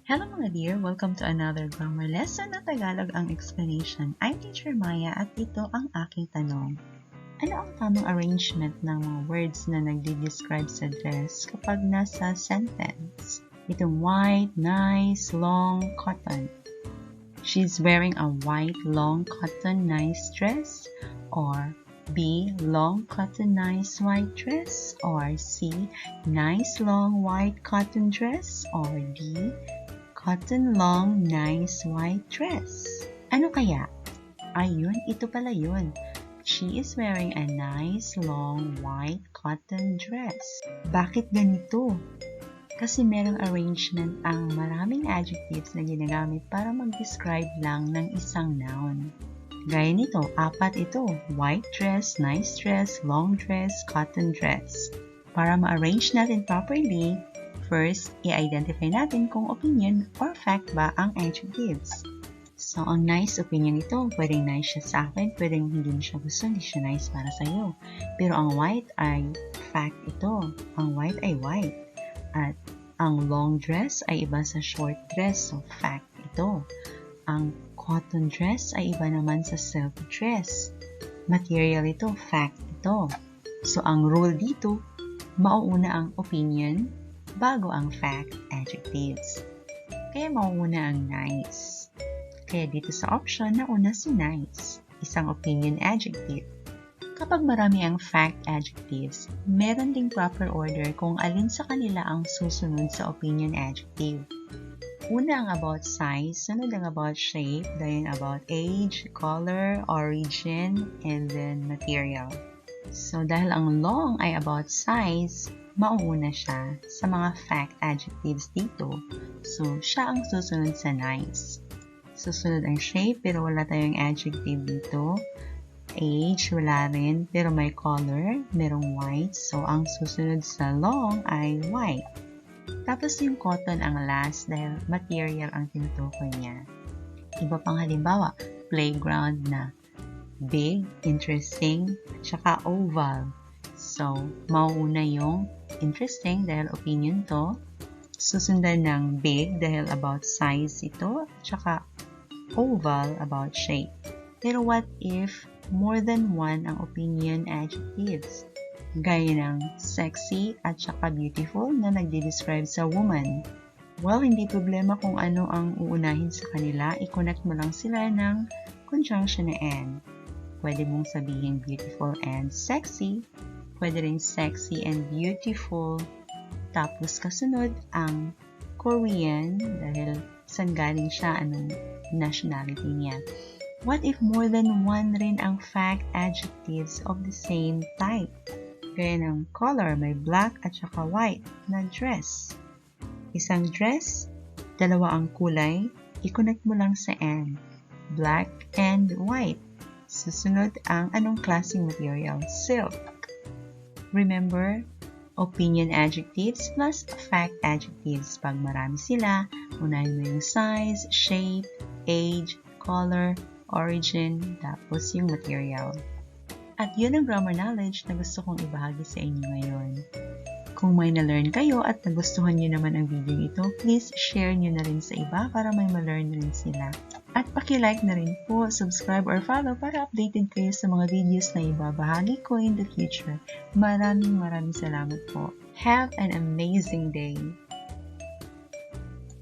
Hello, mga dear! Welcome to another grammar lesson na Tagalog ang explanation. I'm Teacher Maya at ito ang aking tanong. Ano ang tamang arrangement ng mga words na nagdi-describe sa dress kapag nasa sentence? Itong white, nice, long, cotton. She's wearing a white, long, cotton, nice dress? Or B, long, cotton, nice, white dress? Or C, nice, long, white cotton dress? Or D, cotton long, nice white dress? Ano kaya? Ayun, ito pala yun. She is wearing a nice, long, white cotton dress. Bakit ganito? Kasi merong arrangement ang maraming adjectives na ginagamit para mag-describe lang ng isang noun. Gaya nito, apat ito: white dress, nice dress, long dress, cotton dress. Para ma-arrange natin properly, first, i-identify natin kung opinion or fact ba ang adjectives. So, ang nice, opinion ito, pwedeng nice siya sa akin, pwedeng hindi mo siya gusto, hindi siya nice para sa'yo. Pero ang white ay fact ito. Ang white ay white. At ang long dress ay iba sa short dress, so fact ito. Ang cotton dress ay iba naman sa silk dress. Material ito, fact ito. So, ang rule dito, mauuna ang opinion bago ang fact adjectives. Kaya mauuna ang nice. Kaya dito sa option, nauna si nice, isang opinion adjective. Kapag marami ang fact adjectives, meron ding proper order kung alin sa kanila ang susunod sa opinion adjective. Una ang about size, sunod ang about shape, then about age, color, origin, and then material. So, dahil ang long ay about size, mauuna siya sa mga fact adjectives dito. So, siya ang susunod sa nice. Susunod ang shape, pero wala tayong adjective dito. Age, wala rin, pero may color, merong white. So, ang susunod sa long ay white. Tapos yung cotton ang last dahil material ang tinutukoy niya. Iba pang halimbawa, playground na big, interesting, at saka oval. So, mauuna yung interesting dahil opinion to. Susundan ng big dahil about size ito, at saka oval, about shape. Pero what if more than one ang opinion adjectives? Gaya ng sexy at saka beautiful na nagde-describe sa woman. Well, hindi problema kung ano ang uunahin sa kanila. I-connect mo lang sila ng conjunction na and. Pwede mong sabihin beautiful and sexy. Pwede rin sexy and beautiful. Tapos kasunod ang Korean dahil saan galing siya, anong nationality niya. What if more than one rin ang fact adjectives of the same type? Gaya ng color, may black at saka white na dress. Isang dress, dalawa ang kulay, i-connect mo lang sa and. Black and white. Susunod ang anong klaseng material? Silk. Remember, opinion adjectives plus fact adjectives. Pag marami sila, unahin mo yung size, shape, age, color, origin, tapos yung material. At yun ang grammar knowledge na gusto kong ibahagi sa inyo ngayon. Kung may na-learn kayo at nagustuhan nyo naman ang video ito, please share nyo na rin sa iba para may ma-learn rin sila. At paki-like na rin po, subscribe or follow para updated kayo sa mga videos na ibabahagi ko in the future. Maraming maraming salamat po. Have an amazing day!